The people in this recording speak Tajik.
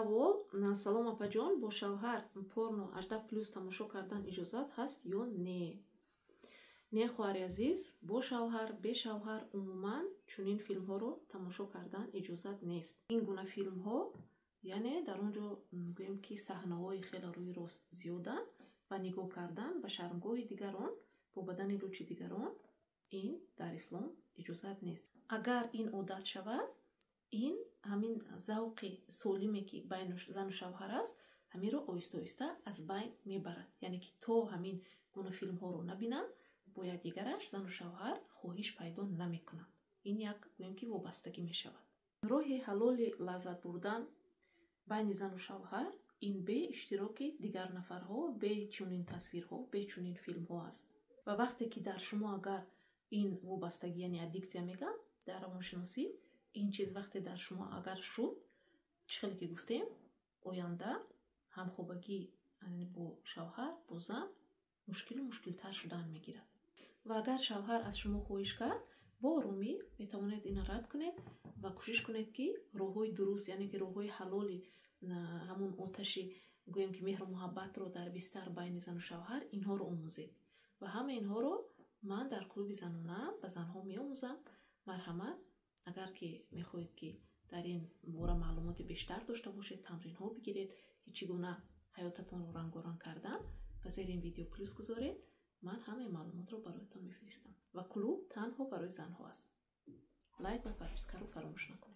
Савол: Салом, апаҷон, бо шавҳар порно 18+ тамошо кардан иҷозат ҳаст ё не? Не, хоҳари азиз, бо шавҳар, бе шавҳар, умуман чунин филмҳоро тамошо кардан иҷозат нест. Ин гуна филмҳо, яъне дар он ҷо, гӯем ки, саҳнаҳои хеле рӯи рост зиёданд ва нигоҳ кардан ба шармгоҳи дигарон, бо бадани лучи дигарон, ин дар ислом иҷозат нест. Агар ин одат шавад, ин ҳамин завқи солиме, ки байни зану шавҳар аст, ҳаминро оҳиста оҳиста аз байн мебарад. Яъне ки то ҳамин гуна филмҳоро набинанд, бо якдигараш зану шавҳар хоҳиш пайдо намекунанд. Ин як, гӯем ки, вобастагӣ мешавад. Роҳи ҳалоли лаззат бурдан байни зану шавҳар ин бе иштироки дигар нафарҳо, бе чунин тасвирҳо, бе чунин филмҳо аст. Ва вақте ки дар шумо агар ин вобастагӣ, яъне аддиксия мегӯям дар равоншиносӣ, ин чиз вақте дар шумо агар шуд, чӣ хеле ки гуфтем, оянда ҳамхобагӣ бо шавҳар, бо зан мушкилу мушкилтар шудан мегирад. Ва агар шавҳар аз шумо хоҳиш кард, бо оромӣ метавонед ина рад кунед ва кӯшиш кунед, ки роҳҳои дуруст, яъне ки роҳҳои ҳалоли ҳамун оташи, гӯем ки, меҳру муҳаббатро дар бистар байни зану шавҳар, инҳоро омӯзед. Ва ҳама инҳоро ман дар клуби занона ба занҳо меомӯзам. Марҳамат, агар ки мехоҳед, ки дар ин бора маълумоти бештар дошта бошед, тамринҳо бигиред, ки чӣ гуна ҳаётатонро рангоранг кардан, ба зери ин видео плюс гузоред, ман ҳамаи маълумотро бароятон мефиристам. Ва клуб танҳо барои занҳо аст. Лайк ва подпискаро фаромӯш накунед.